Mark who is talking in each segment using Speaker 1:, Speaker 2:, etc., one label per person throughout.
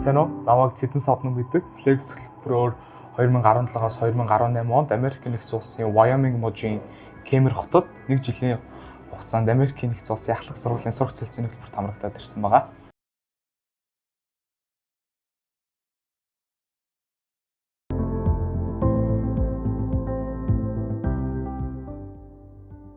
Speaker 1: Сайн уу? Намайг Цэдэн Содном гэдэг. Flex хөтөлбөрөөр 2017-аас 2018 онд Америк нэгдсэн улсын Wyoming мужийн Кемер хотод нэг жилийн хугацаанд Америкийн нэгдсэн улсын ахлах сургуулийн сурах солилцооны хөтөлбөрт хамрагдаад ирсэн байгаа.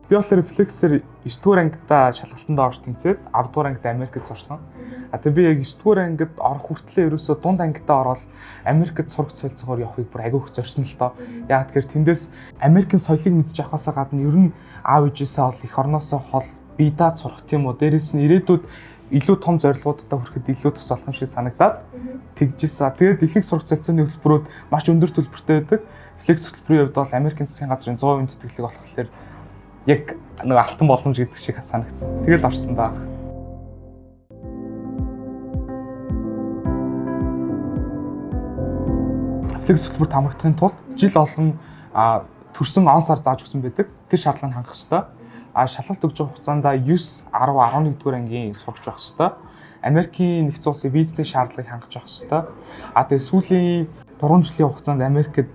Speaker 1: Би болохоор Flex-ээр 9 дугаар ангидаа шалгалтанд орж тэнцээд 10 дугаар ангид Америкт сурсан. А тэгээ би яг 9 дугаар ангид орох хүртлээр ерөөсөө дунд ангидаа ороод Америкт сурах солилцоогоор явахыг бүр айгүй их зорьсон л доо. Яг тэгэхээр тэндээс Америкийн соёлыг мэдчих авахаасаа гадна ер нь аав ээжээсээ ол эх орноосоо хол бие дааж сурах тийм үү. Дээрээс нь ирээдүйд илүү том зорилгоудтай хүрэхэд илүү тус болох юм шиг санагдаад тэгжсэн. Тэгээд ихэнх сурах солилцооны хөтөлбөрүүд маш өндөр төлбөртэй байдаг. Flex хөтөлбөрийн хувьд бол Америкийн засгийн газрын 100% тэтгэлэг болохоор яг нэг алтан боломж гэдэг шиг санагдсан. Тэгэл орсон даа. Flex хөтөлбөрт хамрагдахын тулд жил болгон төрсөн он сар зааж өгсөн байдаг. Тэр шаардлагыг хангах ёстой. А шалгалт өгж байгаа хугацаанд 9, 10, 11 дугаар ангийн сурагч байх ёстой. Америкийн нэгдсэн улсын визний шаардлагыг хангаж явах ёстой. А тэгээ сүүлийн 3 жилийн хугацаанд Америкт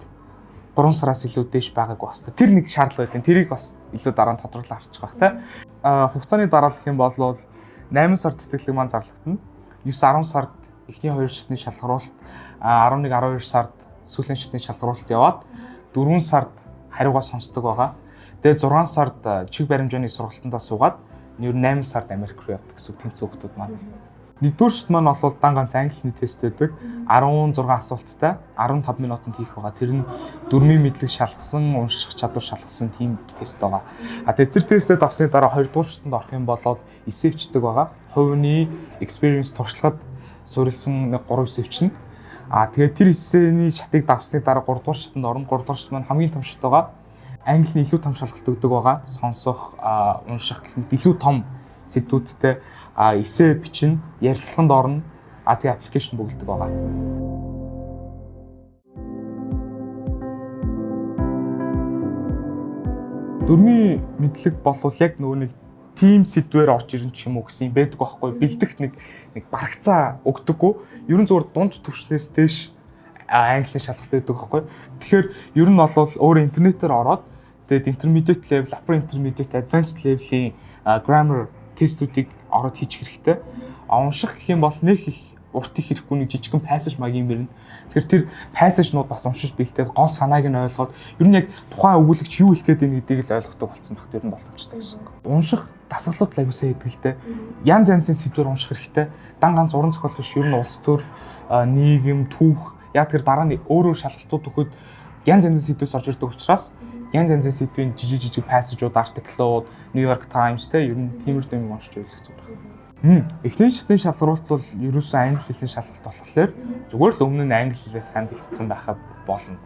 Speaker 1: 3 сараас илүү дээш байгаагүй байх хэвээр. Тэр нэг шаардлага байдаг. Тэрийг бас илүү дараа нь тодруулан харчих байх те. А хугацааны дараа гэх юм бол 8 сард тэтгэлэг маань зарлагдана. 9 10 сард эхний хоёр шатны шалгаруулалт, 11 12 сард сүүлийн шатны шалгаруулалт яваад 4 сард хариугаа сонсдог байгаа. Тэгээ 6 сард чиг баримжааны сургалтандаа суугаад ер нь 8 сард Америк руу явдаг гэсэн үг тэнцсэн хүмүүс маань. Нэгдүгээр шат маань бол дан ганц англи хэлний тест байдаг. 16 асуулттай 15 минутанд хийх байгаа. Тэр нь дүрмийн мэдлэг шалгасан, унших чадвар шалгасан тийм тест байгаа. А тэгээ тэр тестэд авсны дараа хоёрдугаар шатанд орох юм бол эссе бичдэг байгаа. Хувийн experience туршлагад суурилсан нэг 3 эссе бичнэ. А тэгээ тэр эссений шатыг давсны дараа гуравдугаар шатанд орно. Гуравдугаар шат маань хамгийн том шат байгаа. Англи нь илүү том шалгалт өгдөг байгаа. Сонсох, унших гэх мэт илүү том сэдвүүдтэй эссе бичнэ, ярилцлаганд орно, а тэгээ аппликейшн бөглөдөг байгаа. Дүрмийн мэдлэг болвол яг нөгөө нэг тим сэдвээр орж ирэн ч юм уу гэсэн юм байдаг байхгүй бэлтгэх нэг нэг барагцаа өгдөггүй. Ер нь зүгээр дунд төвшнээс дээш английн шалгалт өгдөг байхгүй. Тэгэхээр ер нь бол өөрөө интернетээр ороод тэгээд intermediate level, upper intermediate, advanced level-ийн grammar тестүүдийг ороод хийчих хэрэгтэй. А унших гэх юм бол нэх их урт их хэрэггүй нэг жижигхэн passage маягийн юм ирнэ. Тэгэхээр тэр passage-нууд бас уншиж бэлтээд гол санааг нь ойлгоод ер нь яг тухайн өгүүлэгч юу хэлэх гээд байна гэдгийг л ойлгодог болсон байх ер нь боломжтой гэсэн үг. Унших дасгалууд л аягүй сайн хийдэг л дээ. Янз янзын сэдвээр унших хэрэгтэй. Дан ганц уран зохиол биш ер нь улс төр, нийгэм, түүх яг тэр дараа нь өөр өөр шалгалтууд өгөхөд янз янзын сэдвээс орж ирдэг учраас янз янзын сэдвийн жижиг жижиг passage-ууд, article-ууд, New York Times те ер нь тиймэрхүү юм уншиж үзэх зүгээр байна. Эхний шатны шалгаруулалт бол ерөөсөө англи хэлний шалгалт болохоор зүгээр л өмнө нь англи хэлээ сайн бэлтцсэн байхад болно.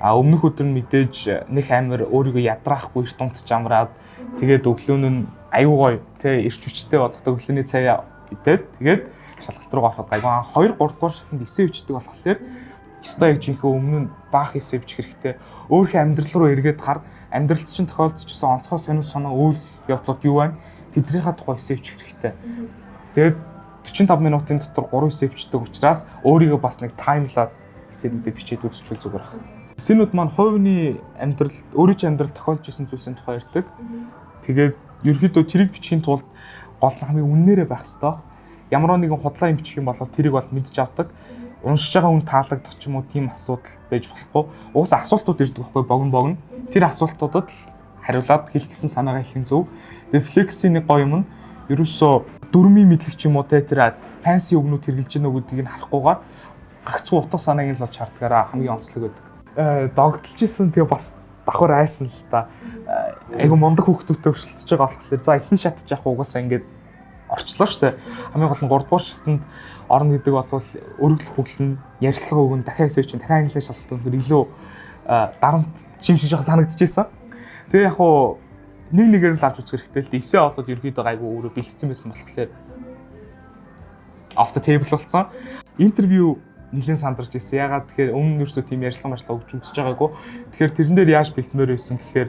Speaker 1: А өмнөх өдөр нь мэдээж нэг амир өөрийгөө ядраахгүй эрт унтж амраад тэгээд өглөө нь аюу гоё те эрч хүчтэй болгодог өглөөний цай идээд тэгээд шалгалт руу ороход гайгүй. 2 3 дугаар шатанд эсээ бичдэг болохоор ёстой яг жинхэнэ өмнө нь баах эсээ бичих хэрэгтэй. Өөрийнхөө амьдрал руу эргээд хар амьдралд чинь тохиолдчихсон онцгой сонин соноо үйл явдлууд юу байна? Тэднийхээ тухай эсээ бичих хэрэгтэй. Тэгээд 45 минутын дотор 3 эсээ бичдэг учраас өөрийгөө бас нэг таймлаад эсээнүүдээ бичээд үзчихвэл зүгээр байх. Эсээнүүд маань хувийн амьдрал, өөрийн чинь амьдрал тохиолж исэн зүйлсийн тухай ярьдаг. Тэгээд ерөөхдөө тэрийг бичихийн тулд гол нь хамгийн үннээрээ байх хэрэгтэй. Ямар нэгэн худлаа юм бичих юм бол тэрийг бол мэдж авдаг. Уншиж байгаа хүн таалагдах ч юм уу тийм асуудал байж болохгүй. Угсаа асуултууд ирдэг байхгүй богино богино. Тэр асуултуудад л хариулаад хэлэх гэсэн санаагаа хэлэх нь зөв. Тэгээ Flex-ийн нэг гоё юм нь ерөөсөө дүрмийн мэдлэг ч юм уу те тэр fancy үгнүүд хэрэглэж гэнэ үү гэдгийг нь харахгүйгээр гагцхүү утга санааг нь л олж хардгаараа хамгийн онцлог байдаг. Догдолж исэн тэгээ бас давхар айсан л та. Айгу мундаг хүүхдүүдтэй өрсөлдөж байгаа болохоор за эхний шат ч яг угаасаа ингээд орчлоо штэ. Хамгийн гол нь 3 дугаар шатанд орно гэдэг бол өргөлөх бүглэн, ярилцлага өгөн, дахиад эсэ чинь дахиад англи шалгалт өгөхөр илүү дарамт чим шиг жоохон санагдчихсэн. Тэгээ яг хуу нэг нэгээр нь л авч үзэх хэрэгтэй л дээ. Эсээ олоод ерөөдөө гайгүй өөрөө бэлтцсэн байсан болохоор off the table болсон. Интервью нэлээд сандарч ирсэн. Ягаад тэгэхээр өмнө нь ерөөсөө тийм ярилцлага марцлага өгч үзэж байгаагүй. Тэгэхээр тэрэн дээр яаж бэлтмээр байсан гэхээр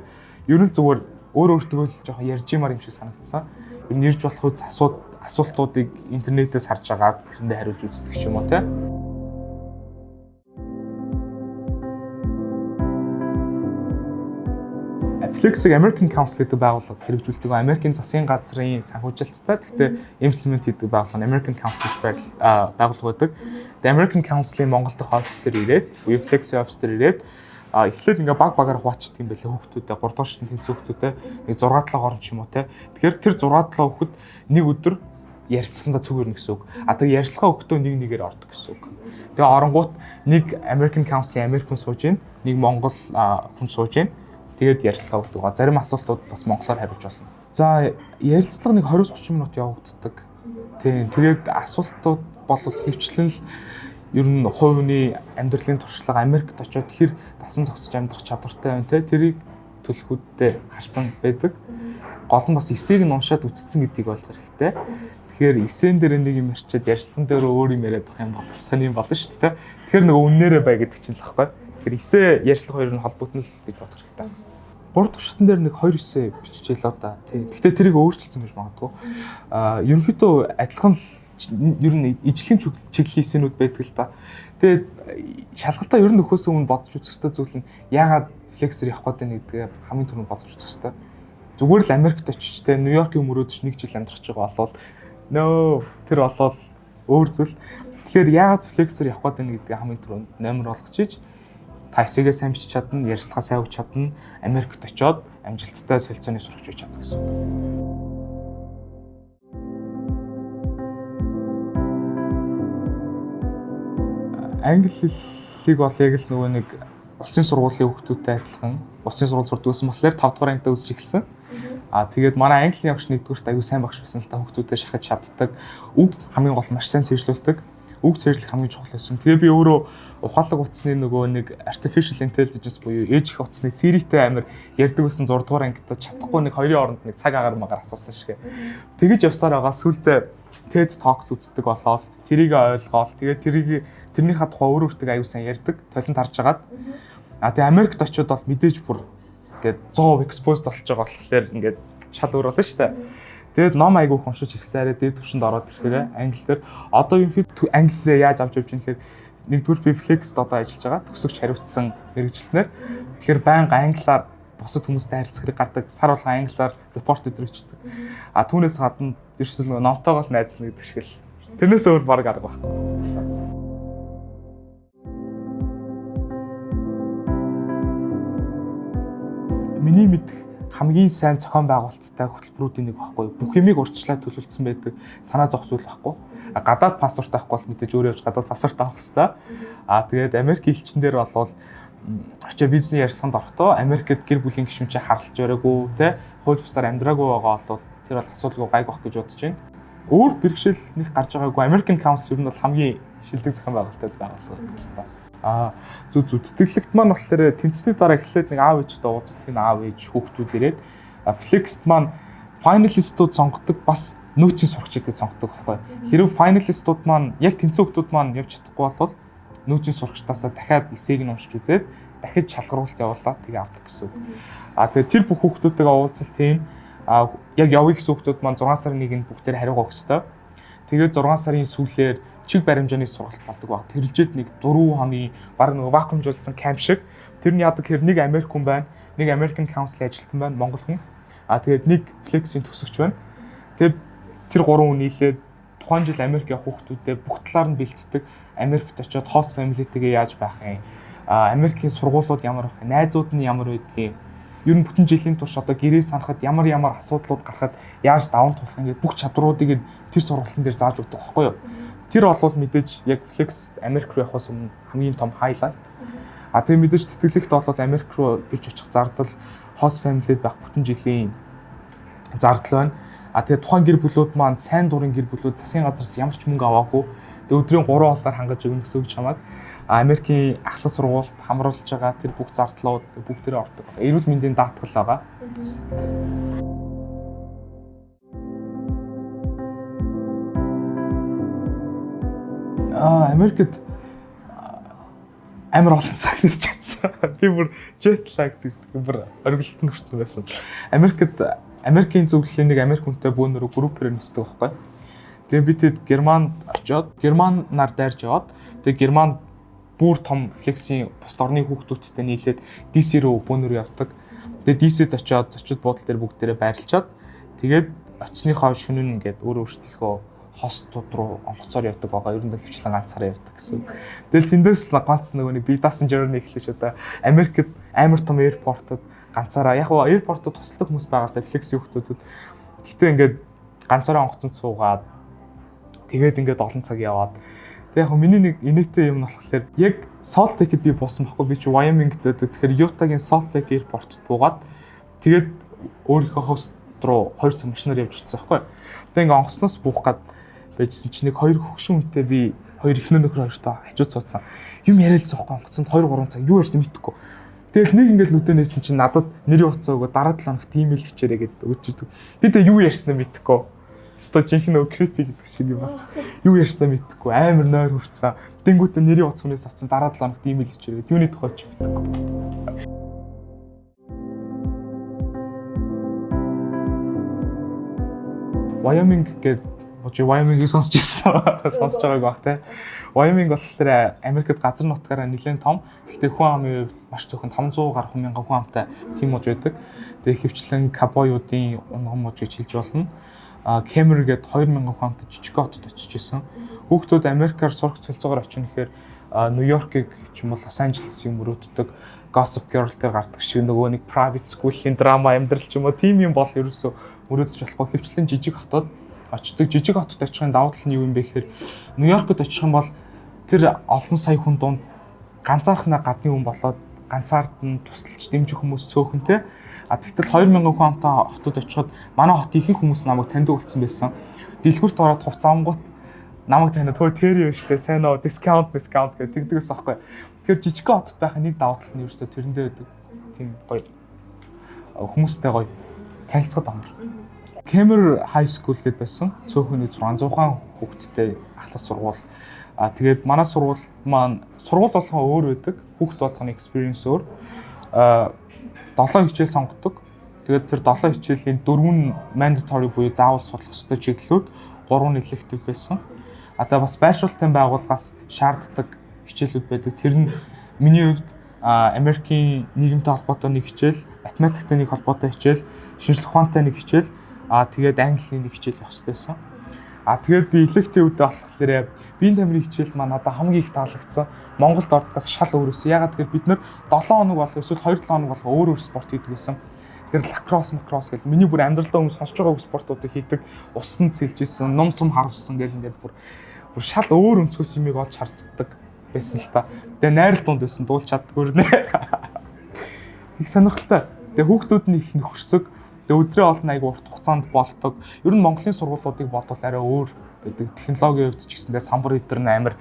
Speaker 1: ер нь л зүгээр өөр өөртөө л жоохон ярьж юмар юм шиг санагдсан. Ер нь ирж болох үз асуултуудыг интернетээс харж агаад тэрэндээ хариулж үздэг ч юм уу те. FLEX-ийг American Council гэдэг байгууллага хэрэгжүүлдэг. Америкийн засгийн газрын санхүүжилттэй. Гэхдээ implement хийдэг байгууллага нь American Council гэж байгууллага байдаг. Тэгээ American Council-ийн Монгол дахь офис дээр ирээд, буюу FLEX-ийн офис дээр ирээд эхлээд ингээ баг багаар хуваачдаг юм байлээ хүүхдүүдээ, 3 дугаар шатны тэнцсэн хүүхдүүдээ нэг 6 7 орон ч юм уу те. Тэгэхээр тэр 6 7 хүүхэд нэг өдөр ярилцлагандаа цуг ирнэ гэсэн үг. А тэгээ ярилцлага өгөхдөө нэг нэгээр ордог гэсэн үг. Тэгээ оронгууд нэг American Council-ийн Америк хүн сууж гин, нэг Монгол хүн сууж гин. Тэгээд ярилцлага өгдөг. Зарим асуултууд бас монголоор хариулж болно. За, ярилцлага нэг 20-30 минут явагддаг. Тийм. Тэгээд асуултууд бол хөвчлэн л ер нь хувь хүний амьдралын туршлага, Америкт очиод хэр дасан зохицож амьдрах чадвартай байна те, тэрийг төлөхүүдтэй харсан байдаг. Гол нь бас эсээг нь уншаад үтцсэн гэдгийг ойлгох хэрэгтэй. Тэгэхээр эсэн дээр нэг юм ярьчаад ярьсан дээр өөр юм яриад байх юм бол сони юм болно шүү дээ. Тэгэхээр нөгөө үннээрээ бай гэдэг чинь л байхгүй. Тэгэхээр эсээ, ярьцлага хоёр нь холбогдно л гэж бодох хэрэгтэй. 3 дахь шатн дээр нэг 2 эсээ биччихээ л да. Тий. Гэхдээ тэрийг өөрчилсөн байж магадгүй. Ерөнхийдөө адилхан л, ер нь ижлэхэн чиглэлийн эсэнүүд байдаг л да. Тэгээд шалгалтаа ер нь өгөхөөс өмнө бодож үзэх ёстой зүйл нь яагаад FLEX-ээр явах гээд байна гэдгээ хамгийн түрүүнд бодож үзэх ёстой. Зүгээр л Америкт очиж те, Нью-Йоркийн мөрөөдөж нэг жил амьдрах гэж байгаа болвол no, тэр болвол өөр зүйл. Тэгэхээр яагаад FLEX-ээр явах гээд байна гэдгээ хамгийн түрүүнд номер болгож иж та эсэгээ сайн бичиж чадна, ярилцлага сайн өгч чадна, Америкт очиод амжилттай солилцооны сурагч байж чадна гэсэн үг. Англи хэллийг бол яг л нөгөө нэг улсын сургуулийн хүүхдүүдтэй адилхан улсын сургууль сурдаг байсан болохоор 5 дугаар ангидаа үзэж эхэлсэн. А тэгээд манай английн багш нэгдүгüрт аюу сайн багш байсан л та, хүүхдүүдэд шахаж чаддаг. Үг хамгийн гол маш сайн цээжлүүлдэг. Үг цээжлэх хамгийн чухал байсан. Тэгээ би өөрөө ухаалаг утасны нөгөө нэг artificial intelligence буюу ээж их утасны Siri-тэй амар ярьдаг байсан, 6 дугаар ангидаа чадахгүй нэг хоёрын оронд нэг цаг агаар магаар асуусан шиг. Тэгэж явсаар байгаа, сүултээ TED Talks үздэг болоод тэрийг ойлгоол, тэгээд тэрийг тэрнийхээ тухай өөр өөртөө аюу сайн ярьдаг, толинд харж агаад. А тэгээ Америкт очиод бол мэдээж бүр ингээд 100% exposed болж байгаа болохоор ингээд шал өөр болно шүү дээ. Тэгээд ном айгүйх уншиж ихсээрээ дээд түвшинд ороод ирэхээр англи дээр одоо ерөнхийдөө англиээ яаж авч явж байгаа гэхээр, нэгдүгээр би Flex-д одоо ажиллаж байгаа, төгсөгч хариуцсан мэргэжилтнээр. Тэгэхээр байнга англиар бусад хүмүүстэй харилцах хэрэг гардаг. Сар болгон англиар report өдр өчтдөг. А түүнээс гадна ерөөсөл номтойгоо л найзлна гэдэг шиг л. Тэрнээс өөр баг арга байхгүй. Миний мэдэх хамгийн сайн зохион байгуулалттай хөтөлбөрүүдийн нэг байхгүй. Бүх юмыг урьдчилаад төлөвлөсөн байдаг. Санаа зовх зүйл байхгүй. Гадаад паспорт авахгүй бол мэдээж өөрөө явж гадаад паспорт авах хэрэгтэй. А тэгээд Америк элчин дээр болвол очоо визний ярилцлаганд орохдоо Америкт гэр бүлийн гишүүн чинь харалж бариагүй те, хууль бусаар амьдраагүй байгаа бол тэр бол асуудалгүй гайг байх гэж бодож байна. Өөр бэрхшээл нэг гарч байгаагүй. American Council ер нь бол хамгийн шилдэг зохион байгуулалттай байгууллага гэдэг л та. А зүг зүг тэтгэлэгт маань болохоор тэнцсний дараа эхлээд нэг аав ээжтэй уулзалт хийн, аав ээж хүүхдүүд ирээд Flex маань finalist ууд сонгодог, бас нөөцийн сурагчдыг сонгодог байхгүй. Хэрвээ finalist ууд маань яг тэнцсэн хүүхдүүд маань явж чадахгүй бол нөөцийн сурагчдаасаа дахиад эсээг нь уншиж үзээд дахиж шалгаруулалт явуулаад тэгээ авдаг гэсэн үг. А тэгээ тэр бүх хүүхдүүдтэйгээ уулзалт хийн. А яг явъя гэсэн хүүхдүүд маань 6 сарын 1-нд бүгдээр хариугаа өгөх ёстой. Тэгээд 6 сарын сүүлээр чиг баримжааны сургалт болдог баг. Тэрэлжээд нэг 4 хоногийн баг нэг вакуумжуулсан camp шиг. Тэр нь яадаг гэхээр нэг Америк хүн байна, нэг American Council ажилтан байна, Монгол хүн. А тэгээд нэг Flex-ийн төгсөгч байна. Тэгээд тэр гурван хүн нийлээд тухайн жил Америк явах хүүхдүүдэд бүх талаар нь бэлтдэг. Америкт очиод host family-тэйгээ яаж байх юм? А Америкийн сургуулиуд ямар байх вэ? Найзууд нь ямар байдгийг, ер нь бүтэн жилийн турш одоо гэрээ санахад ямар ямар асуудлууд гарахад яаж даван туулах юм гээд бүх чадруудыг тэр сургалтын дээр зааж өгдөг байхгүй юу? Тэр олвол мэдээж яг Flex Америк руу явахаас өмнө хамгийн том highlight. А тэгээ мэдээж тэтгэлэгт бол Америк руу ирж очих зардал, host family-д байх бүтэн жилийн зардал байна. А тэгээ тухайн гэр бүлүүд маань сайн дурын гэр бүлүүд, засгийн газраас ямар ч мөнгө аваагүй. Тэгээ өдрийн 3 доллар хангаж өгнө гэсэн үг чамайг. Америкийн ахлах сургуульд хамруулж байгаа тэр бүх зардлууд бүгдээрээ ордог. Эрүүл мэндийн даатгал байгаа. Бас. Америкт амар олон цаг нэрч чадсан. Би бүр jet lag гэдэг бүр оргилтод хүрсэн байсан. Америкт Америкийн зөвлөлийн нэг Америк хүнтэй бөөнөрөө группээр нисдэг байхгүй. Тэгээ би тэд Германд очиод Германаар дайрч яваад, тэгээ Германд бүр том Flex-ийн бусд орны хүүхдүүдтэй нийлээд DC рүү бөөнөрөө явдаг. Тэгээд DC-д очиод зочид буудал дээр бүгдээрээ байрлалчаад, тэгээд очсныхоо шөнө нь ингээд өөр өөрсдийнхөө host ууд руу онгоцоор явдаг байгаа. Ер нь хөвчлэн ганцаараа явдаг гэсэн. Тэгэл тэндээс л ганц нөгөө нэг бие даасан journey эхлэн шүү дээ. Америкт амар том airport од ганцаараа, яг гоо airport од тусалдаг хүмүүс байгаа л да, flex хүүхдүүдэд. Гэхдээ ингээд ганцаараа онгоцонд суугаад, тэгээд ингээд олон цаг яваад. Тэгээ яг миний нэг инээтэй юм нь болохоор яг Salt Lake-д би буусан байхгүй, би чи Wyoming-д байдаг. Тэгэхээр Utah-гийн Salt Lake Airport-д буугаад, тэгээд өөрийнхөө host руу 2 цаг машинаар явж очсон байхгүй. Тэгээ ингээ онгоцноос буух гад байжсэн чи нэг хоёр хөгшин хүнтэй би, хоёр эхнэр нөхөр хоёртой хажууд суудсан. Юм яриалсан байхгүй, онгоцонд 2 3 цаг юу ярьсан мэдэхгүй. Тэгэл нэг ингээл нүдэ нээсэн чинь надад нэрийн утсаа өгөө, дараа 7 хоногт имэйл хичээрэй гэдээ өгч идэг. Би тэгээ юу ярьснаа мэдэхгүй. Өстой жинхэнэ нөгөө creepy гэдэг шиг юм байна. Юу ярьснаа мэдэхгүй, амар нойр хүрсэн. Тэнгүүтээ нэрийн утас хүнээс авсан, дараа 7 хоногт имэйл хичээрэй гэдэг. Юуны тухай ч мэдэхгүй. Wyoming гэдэг бож Wyoming-ийг сонсч ирсэн. Сонсож байгааг баг те. Wyoming болохоор Америкт газар нутгаараа нэлээд том. Гэхдээ хүн амын хувьд маш цөөхөн, 500 гаруй мянган хүн амтай тийм мужи байдаг. Тэгээ хөвчлэн ковбойуудын унган муж гэж хэлж болно. Кемер гээд 2000 хүн амтай жижиг хотод очиж исэн. Хүүхдүүд Америкаар сурах цолцоогоор очих нэхэр Нью-Йоркийг ч юм уу Лос Анжелесыг мөрөөддөг. Gossip Girl дээр гардаг шиг нөгөө нэг private school-ийн драма амьдрал ч юм уу, тийм юм бол ерөөсөө мөрөөдөж болохгүй, хөвчлэн жижиг хотод очдог. Жижиг хотод очихын давуу тал нь юу юм бэ гэхээр Нью-Йоркод очих юм бол тэр олон сая хүн дунд ганцаархнаа гадны хүн болоод ганцаард нь тусалж дэмжих хүмүүс цөөхөн те. А тэгтэл 2000 хүн амтай хотод очиход манай хотын ихэнх хүмүүс намайг таньдаг болсон байсан. Дэлгүүрт ороод хувц авангууд намайг таниад, "Хөө, тэр юм штэ, сайн уу, discount discount" гэх тэгдэгс аахгүй. Тэгэхээр жижигхэн хотод байх нэг давуу тал нь ерөөсөө тэрэндээ байдаг. Тийм гоё хүмүүстэй гоё танилцахад амар. Kemmerer High School гэдээ байсан. Цөөхөн 600 хүүхэдтэй ахлах сургууль. А тэгээд манай сургууль маань сургууль болгон өөр байдаг. Хүүхэд болгоны experience өөр. 7 хичээл сонгодог. Тэгээд тэр 7 хичээлийн 4 нь mandatory буюу заавал судлах ёстой чиглэлүүд, 3 нь elective байсан. А тэгээ бас байршуулалтын байгууллагаас шаарддаг хичээлүүд байдаг. Тэр нь миний хувьд Америкийн нийгэмтэй холбоотой нэг хичээл, математиктай нэг холбоотой хичээл, шинжлэх ухаантай нэг хичээл, тэгээд английн нэг хичээл явах хэрэгтэй байсан. А тэгээд би elective-үүдээ болохоор биеийн тамирын хичээл маань надад хамгийн их таалагдсан. Монголд ордгоос шал өөрөөс. Ягаад гэхээр бид нэр 7 хоног болго эсвэл 2 7 хоног болго өөр өөр спорт хийдэг байсан. Тэгэхээр лакрос, макрос гэл миний бүр амьдралдаа өмнө сонсож байгаа спортуудыг хийдэг, усан сэлж исэн, нум сум харавсан гэл ингээд бүр бүр шал өөр өнцгөөс юмыг олж харждаг байсан л та. Тэгээ найрал дунд байсан, дуулж чаддгүй нэ. Их сонирхолтой. Тэгээ хүүхдүүд нь их нөхөрсөг. Тэгээ өдрөө олон айгу урт хугацаанд болдог. Ер нь Монголын сургуулиудыг бодвол арай өөр байдаг. Технологийн хувьд ч гэсэндээ самбар өдр нь амар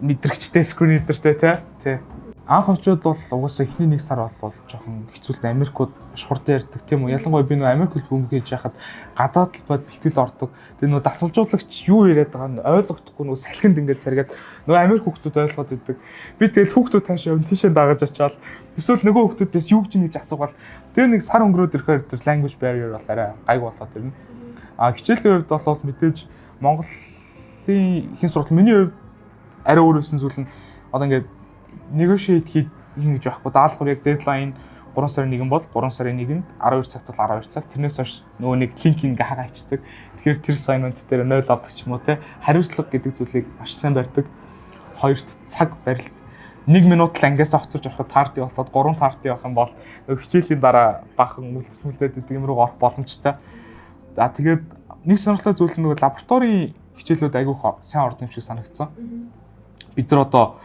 Speaker 1: мэдрэгчтэй, screen reader-тэй тий. Тий. Анх очиод бол угаасаа эхний нэг сар бол жоохон хэцүү л, Америкууд маш хурдан ярьдаг, тийм үү. Ялангуяа би нөгөө Америк хэл бөмбөг хийж яхад гадаад талбайд бэлтгэл ордог. Тэгээ нөгөө дасгалжуулагч юу яриад байгааг нь ойлгохдохгүй, нөгөө салхинд ингээд саргаад нөгөө Америк хүүхдүүд ойлгоод идэг. Би тэгэл хүүхдүүд таашаа явна, тийшээ дагаж очиад эсвэл нөгөө хүүхдүүдээс юу гэж ингэж асуугаал. Тэгээ нэг сар өнгөрөөд ирэхээр тэр language barrier бол арай гайг болоод ирнэ. А хичээлийн хувьд бол мэдээж Монголын ихэнх сургууль, миний хувьд арай өөр байсан зүйл нь одоо ингээд negotiate хийх гэж байхгүй. Даалгавар яг deadline 3 сарын 1 бол 3 сарын 1-нд 12 цагт бол 12 цаг. Тэрнээс хойш нөгөө нэг линк ингээ хагаа хийчдэг. Тэгэхээр тэр assignment дээр 0 авдаг ч юм уу те. Хариуцлага гэдэг зүйлийг маш сайн барьдаг. Хоёрт цаг барилт. 1 минут л ангиасаа хоцорж ороход tardy болоод, 3 tardy явах юм бол нөгөө хичээлийн дараа бахан мүлдэж мүлдээд идэг юм руу орох боломжтой. За, тэгээд нэг сонирхолтой зүйл нь нөгөө лабораторийн хичээлүүд айгүйх сайн ордог юм шиг санагдсан. Бид нар одоо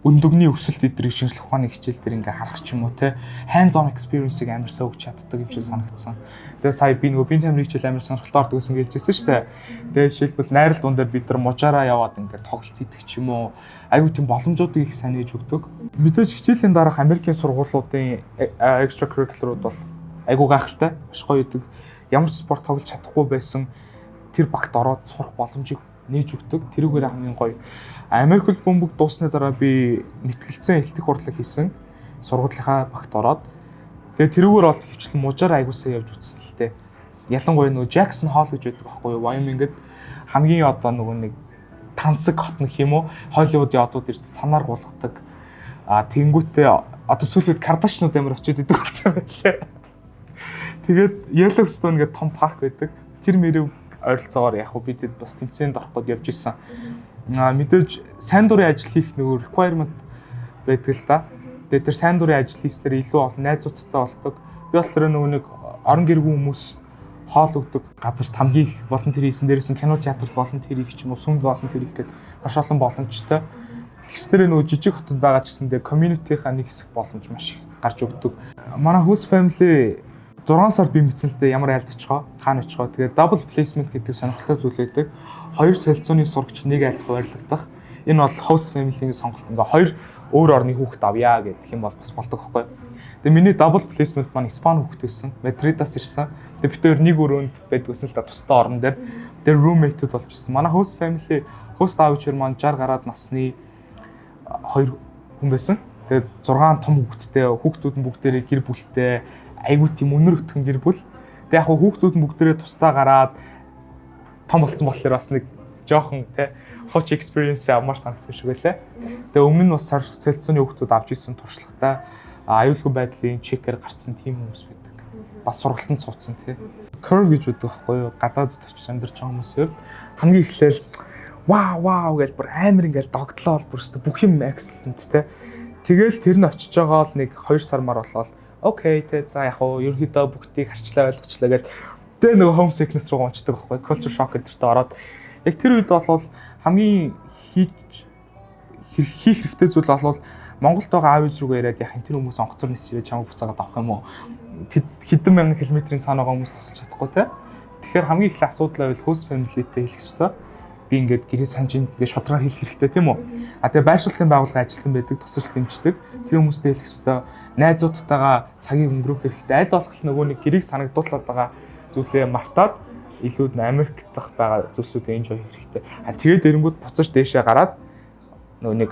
Speaker 1: өндөгний өсөлт эдрийг шинжлэх ухааны хичээл дээр ингээ харах ч юм уу те, hands on experience-ыг амар сайн өгч чаддаг юм шиг санагдсан. Тэгээ сая би нөгөө биеийн тамирын хичээл амар сонирхолтой ордог гэсэн хэлжсэн шүү дээ. Тэгээ жишээлбэл найрал дуун дээр бид нар мужаараа яваад ингээ тоглолт хийдэг ч юм уу, айгүй тийм боломжуудыг их сайн нээж өгдөг. Мэдээж хичээлийн дараах Америкийн сургуулиудын extracurricular-ууд бол айгүй гайхалтай, маш гоё идэг. Ямар ч спорт тоглож чадахгүй байсан тэр багт ороод сурах боломжийг нээж өгдөг. Тэрүүгээр хамгийн гоё. Америк хөл бөмбөг дуусны дараа би мэтгэлцэн элтэх урлаг хийсэн. Сургуулийнхаа багт ороод тэгээ тэрүүгээр бол хөвчлэн мужаар айгуусаа явж үзсэн л тээ. Ялангуяа нөгөө Jackson Hole гэж байдаг байхгүй юу? Wyoming-д хамгийн одоо нөгөө нэг тансаг хот нөх юм уу? Холливуудын одууд ирж цанаар гулгадаг. А тэгэнгүүтээ одоо сүүлийн үед Кардашнууд амар очиод идэг болсон байлээ. Тэгээд Yellowstone гэдэг том парк байдаг. Тэр мөрөв ойролцоогоор яг хөө бид бас тэмцээнд орох гээд явж исэн. А мэдээж сайн дурын ажил хийх нөгөө requirement байдаг л да. Тэгээд тэр сайн дурын ажил хийснээр илүү олон найзуудтай болдог. Би болохоор нөгөө нэг орон гэргүй хүмүүс хоол өгдөг газарт хамгийн их volunteer хийсэн. Дээрээс нь кино театрт volunteer хийх ч юм уу, сүмд volunteer хийх гэдэг маш олон боломжтой. Тэгснээрээ нөгөө жижиг хотод байгаа ч гэсэндээ community-ийнхаа нэг хэсэг боломж маш их гарч өгдөг. Манай host family 6 сард би мэдсэн л дээ, ямар айлд очихоо, хаана очихоо. Тэгээд double placement гэдэг сонирхолтой зүйл байдаг. Хоёр солилцооны сурагч нэг айлд хуваарлагдах. Энэ бол host family-ийн сонголт. Ингээ хоёр өөр орны хүүхэд авъя гэх юм бол бас болдог байхгүй. Тэгээ миний double placement маань Испани хүүхэд байсан. Мадридаас ирсэн. Тэгээ бид хоёр нэг өрөөнд байдаг байсан л да, тусдаа орон дээр. Тэр roommate-үүд болж ирсэн. Манай host family, host аав ээж маань 60 гараад насны хоёр хүн байсан. Тэгээд 6 том хүүхэдтэй, хүүхдүүд нь бүгдээрээ гэр бүлтэй, айгүй тийм өнөр өтгөн гэр бүл. Тэгээ яг хүүхдүүд нь бүгдээрээ тусдаа гараад том болцсон болохоор бас нэг жоохон те хоч experience авмаар санагдсан шиг байлаа. Тэгээ өмнө нь бас солилцооны хүүхдүүд авч исэн туршлагатай, аюулгүй байдлын check-ээр гарцсан тийм хүмүүс байдаг. Бас сургалтанд суудсан тий. Curve гэж байдаг байхгүй юу? Гадаадд очиж амьдарч байгаа хүмүүсийн хувьд хамгийн эхлээл вау вау гэж бүр амар ингээл догтлоо бүр өстө бүх юм excellent те. Тэгэл тэр нь очиж байгаа л нэг 2 сар мар болоод okay те, за яг уу ерөнхийдөө бүгдийг харчлаа, ойлгочлаа гэл тэгээ нөгөө homesickness руу онцдог байхгүй, culture shock гэдэртээ ороод. Яг тэр үед бол хамгийн хийх хэрэгтэй зүйл бол Монголд байгаа аав ээж рүүгээ яриад, яг тэр хүмүүс онгоцоор нисч ирээд чамайг буцаагаад авах юм уу? Хэдэн мянган километрийн цаана байгаа хүмүүс тусалж чадахгүй те. Тэгэхээр хамгийн их асуудал байвал host family-тэй хэлэх ёстой. Би ингээд гэрээ санаж, ингээд шударгаар хэлэх хэрэгтэй, тийм үү? А тэгээ байршуултын байгууллагын ажилтан байдаг, тусалж дэмждэг. Тэр хүмүүстэй хэлэх ёстой. Найзуудтайгаа цагийг өнгөрөөх хэрэгтэй. Аль болох нөгөө нэг гэрийг санагдуулаад байгаа зүйлээ мартаад илүү Америк дахь байгаа зүйлсүүдээ enjoy хийх хэрэгтэй. А тэгээд эренгүүд буцаж дээшээ гараад нөгөө нэг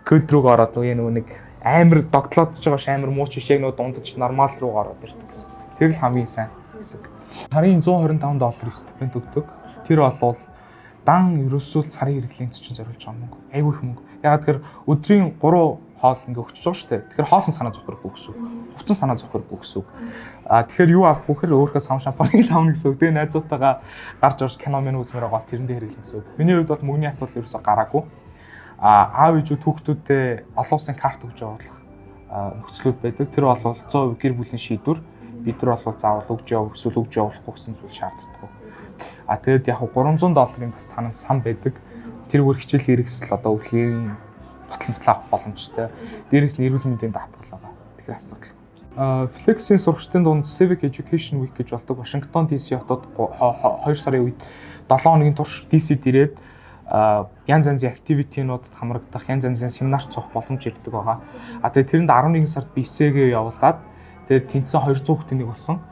Speaker 1: код руу ороод нөгөө нэг амар догтлоодж байгаа ш амар мууч биш, яг нөгөө дундаж normal руу ороод ирдэг гэсэн. Тэр л хамгийн сайн хэсэг. Сарын 125 доллар стипенд өгдөг. Тэр болвол дан ерөөсөө л сарын хэрэглээнд чинь зориулж байгаа мөнгө. Айгүй их мөнгө. Ягаад тэгэхээр өдрийн 3 хоол ингээ өгчөж байгаа шүү дээ. Тэгэхээр хоолн санаа зовх хэрэггүй гэсэн үг. Хувцас санаа зовх хэрэггүй гэсэн үг. А тэгэхээр юу авах вэ гэхээр өөрийнхөө сав шампаныг л авна гэсэн үг. Тэгээ найзуудтайгаа гарч орж кино мэн үзмээр байгаа бол тэрэндээ хэрэглэн гэсэн үг. Миний хувьд бол мөнгөний асуудал ерөөсөө гараагүй. А аав ээжүүд хүүхдүүдэд олон улсын карт өгж явуулах нөхцлүүд байдаг. Тэр бол 100% гэр бүлийн шийдвэр. Бид нар бол заавал өгж явах эсвэл өгж явуулахгүй гэсэн зүйл шаарддаггүй. А тэгээд яг 300 долларын бас цаана сан байдаг. Тэр өөр хичээл хэрэгсэл, одоо өвлийн батал батал авах боломжтой. Дээрээс нь эрүүл мэндийн даатгал байгаа. Тэгэхээр асуудал. Flex-ийн сурагчдын дунд Civic Education Week гэж болдог. Вашингтон DC хотод 2 сарын үед 7 хоногийн турш DC-д ирээд янз янзын activity-нуудад хамрагдах, янз янзын семинарт суух боломж ирдэг байгаа. А тэгээд тэрэнд 11 сард би essay-гээ явуулаад, тэгээд тэнцсэн 200 хүүхдийн нэг болсон.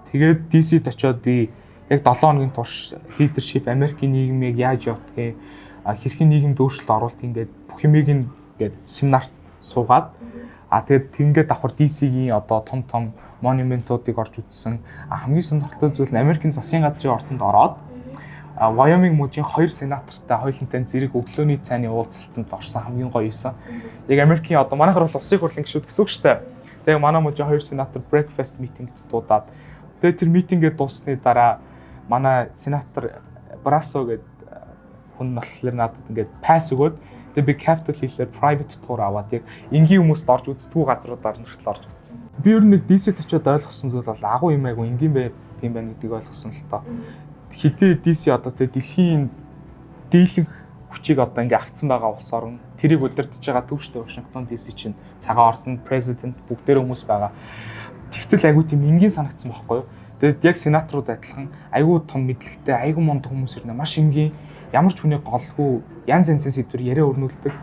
Speaker 1: Тэгээд DC-д очиод би яг 7 хоногийн турш leadership, Америкийн нийгмийг яаж явдгийг, хэрхэн нийгэмд өөрчлөлт оруулах ингээд бүх юмыг ингээд семинарт суугаад, а тэгээд тэнгээ давхар DC-гийн одоо том том monument-уудыг орж үзсэн. А хамгийн сонирхолтой зүйл нь Америкийн засгийн газрын ордонд ороод Wyoming мужийн хоёр сенатортай хоёулантай зэрэг өглөөний цайны уулзалтанд орсон хамгийн гоё юмсан. Яг Америкийн одоо манайхаар бол улсын хурлын гишүүд гэсэн үг шүү дээ. Тэгээ манай мужийн хоёр сенатор breakfast meeting-д дуудаад, тэгээ тэр meeting-ээ дууссаны дараа манай сенатор Брасо гэдэг хүн болохоор надад ингээд pass өгөөд, тэгээ би Capitol Hill-ээр private tour аваад яг энгийн хүмүүст орж үздэггүй газруудаар нэртэл орж үзсэн. Би ер нь нэг DC-д очиод ойлгосон зүйл бол агуу юм айгу энгийн байд юм байна гэдгийг ойлгосон л тоо. Хэдий DC одоо тэ дэлхийн дийлэнх хүчийг одоо ингээ авцсан байгаа улс орн, тэрийг удирдах байгаа төвштэй Вашингтон DC чинь цагаан ордон, президент бүгдээр хүмүүс байгаа. Тэгтэл айгу тийм энгийн санагдсан байхгүй юу? Тэгээд яг сенаторууд адилхан айгу том мэдлэгтэй, айгу мундаг хүмүүс ирнэ. Маш энгийн, ямар ч хүний голгүй янз янзын сэдвэр яриа өрнүүлдэг.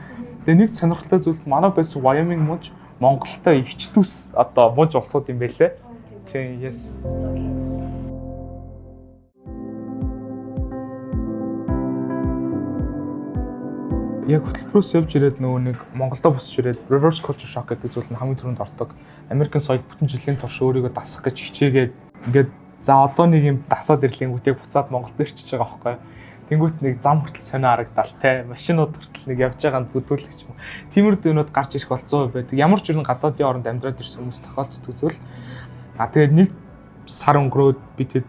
Speaker 1: Тэгээ нэг сонирхолтой зүйл, манай байсан Wyoming муж Монголтой эгч дүүс одоо муж улсууд юм байлээ. Тийм, yes.
Speaker 2: Okay.
Speaker 1: Яг хөтөлбөрөөс явж ирээд нөгөө нэг Монголдо босч ирээд reverse culture shock гэдэг зүйл нь хамгийн түрүүнд ордог. Американ соёл бүтэн жилийн турш өөрийгөө дасах гэж хичээгээд ингээд за одоо нэг юм дасаад ирлэнгүүтээ буцаад Монголд ирчихэж байгаа байхгүй. Тэнгүүт нэг зам хүртэл сонио харагдаал те. Машинууд хүртэл нэг явж байгаа нь бүдүүлэх юм. Тиймэрхүү юмнууд гарч ирэх бол 100% байдаг. Ямар ч юм гадаадын оронд амьдраад ирсэн хүмүүс тохиолддог зүйл. А тэгээд нэг сар өнгөрөөд би тэд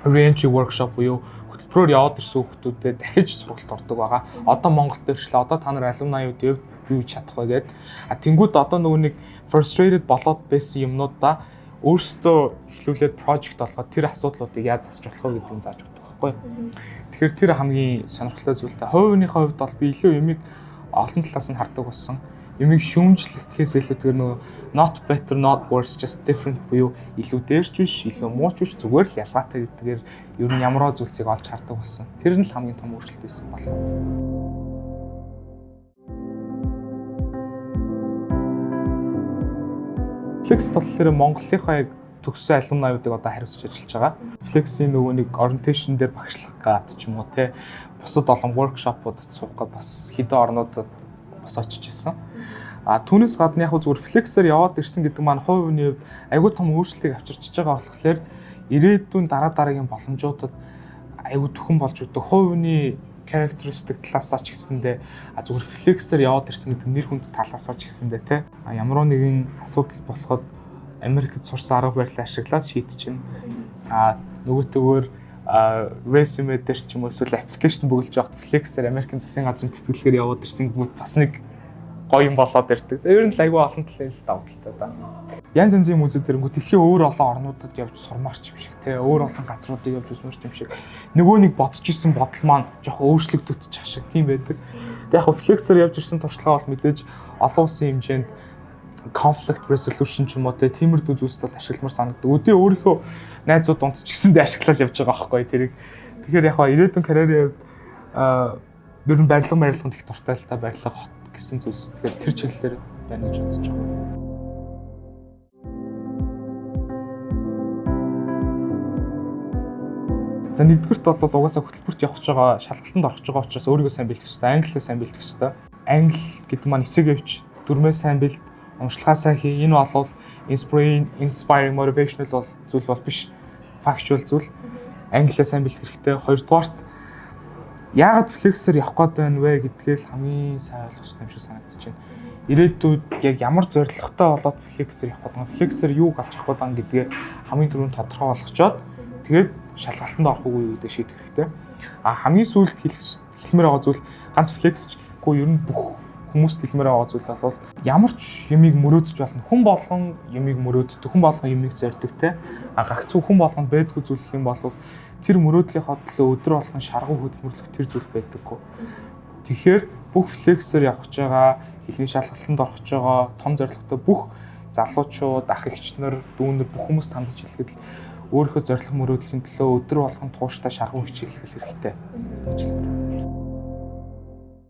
Speaker 1: re-entry workshop буюу хөтөлбөрөөр яваад ирсэн хүүхдүүдэд дахиж сургалт ордог байгаа. Одоо Монголд иршлээ. Одоо та нар alumni-ууд юу хийж чадах вэ гэд. А тэнгууд одоо нөгөө нэг frustrated болоод байсан юмнуудаа өөрсдөө эхлүүлээд project болгоод тэр асуудлуудыг яаж засч болох вэ гэдгийг зааж өгдөг байхгүй. Тэгэхээр тэр хамгийн сонирхолтой зүйл та. Хувийнхээ хувьд бол би илүү юмыг олон талаас нь хардаг болсон. Юмыг шүүмжлэх гэхээс илүү тэр нөгөө not better, not worse, just different буюу илүү дээрч биш, илүү мууч биш, зүгээр л ялгаатай гэдгээр ер нь ямарваа зүйлсийг олж хардаг болсон. Тэр нь л хамгийн том өөрчлөлт байсан болов. Flex болохоор Монголынхаа яг төгссөн alumni-уудыг одоо хариуцж ажиллаж байгаа. Flex-ийн нөгөө нэг orientation дээр багшлах гад ч юм уу те, бусад олон workshop-уудад суух гад бас хэдэн орнуудад бас очиж исэн. А түүнээс гадна яг зүгээр Flex-ээр яваад ирсэн гэдэг маань хувь хүний хувьд айгүй том өөрчлөлтийг авчирчиж байгаа болохоор ирээдүйн дараа дараагийн боломжуудад айгүй түхэн болж өгдөг. Хувь хүний characteristic талаасаа ч гэсэндээ, а зүгээр Flex-ээр яваад ирсэн гэдэг нэр хүнд талаасаа ч гэсэндээ те, ямар нэгэн асуудал болоход Америкт сурсан арга барилаа ашиглаад шийдчихнэ. А нөгөөтэйгөр resume дээр ч юм уу эсвэл application бөглөж явахад Flex-ээр Америкийн засгийн газрын тэтгэлгээр яваад ирсэн гэмүүд бас нэг гоё юм болоод ирдэг. Ер нь л айгүй олон талын л давуу талтай да. Янз янзын юм үзээд ирэнгүүт дэлхийн өөр олон орнуудад явж сурмаар ч юм шиг те, өөр олон газруудыг явж үзмээр ч юм шиг, нөгөө нэг бодож исэн бодол маань жоохон өөрчлөгдөж шиг тийм байдаг. Тэг яг Flex-ээр явж ирсэн туршлага бол мэдээж олон улсын хэмжээнд conflict resolution ч юм уу те, тиймэрхүү зүйлсд бол ашигламар санагддаг. Өдөө өөрийнхөө найзууд дунд ч гэсэндээ ашиглал явж байгаа байхгүй тэрийг. Тэгэхээр яг хаа ирээдүйн карьерийн хувьд ер нь барилга барилганд их дуртай л та, барилга, хот гэсэн зүйлс. Тэгэхээр тэр чиглэлээр байна гэж бодож байгаа. За, нэгдүгüрт бол угаасаа хөтөлбөрт явах гэж байгаа, шалгалтанд орох гэж байгаа учраас өөрийгөө сайн бэлтгэх хэрэгтэй, англиа сайн бэлтгэх хэрэгтэй. Англи гэдэг маань эсэг явж дүрмээ сайн бэлд, уншлагаа сайн хий. Энэ бол inspiring motivational бол зүйл бол биш. Factual зүйл. Англиа сайн бэлтгэх хэрэгтэй. Хоёрдугаарт яагаад Flex-ээр явах гээд байна вэ гэдгээ л хамгийн сайн ойлгох хэрэгтэй юм шиг санагдаж байна. Ирээдүйд яг ямар зорилготой болоод Flex-ээр явах гээд байгаа, Flex-ээр юуг олж авах гээд байгаа гэдгээ хамгийн түрүүнд тодорхой болгочоод тэгээд шалгалтанд орох үгүй юу гэдэг шийдэх хэрэгтэй. А хамгийн сүүлд хэлэх хэлмээр байгаа зүйл, ганц Flex ч гэхгүй, ер нь бүх хүмүүст хэлмээр байгаа зүйл бол ямар ч юмыг мөрөөдөж болно. Хүн болгон юмыг мөрөөддөг, хүн болгон юмыг зорддог те. А гагцхүү хүн болгонд байдгүй зүйл гэх юм бол тэр мөрөөдлийнхөө төлөө өдөр болгон шаргуу хөдөлмөрлөх тэр зүйл байдаггүй. Тэгэхээр бүх Flex-ээр явах гэж байгаа, хэлний шалгалтанд орох гэж байгаа том зорилготой бүх залуучууд, ах эгч нар, дүүнер, бүх хүмүүст хандаж хэлэхэд л өөрийнхөө зорилго мөрөөдлийн төлөө өдөр болгон тууштай шаргуу хичээлэх хэрэгтэй гэж хэлмээр.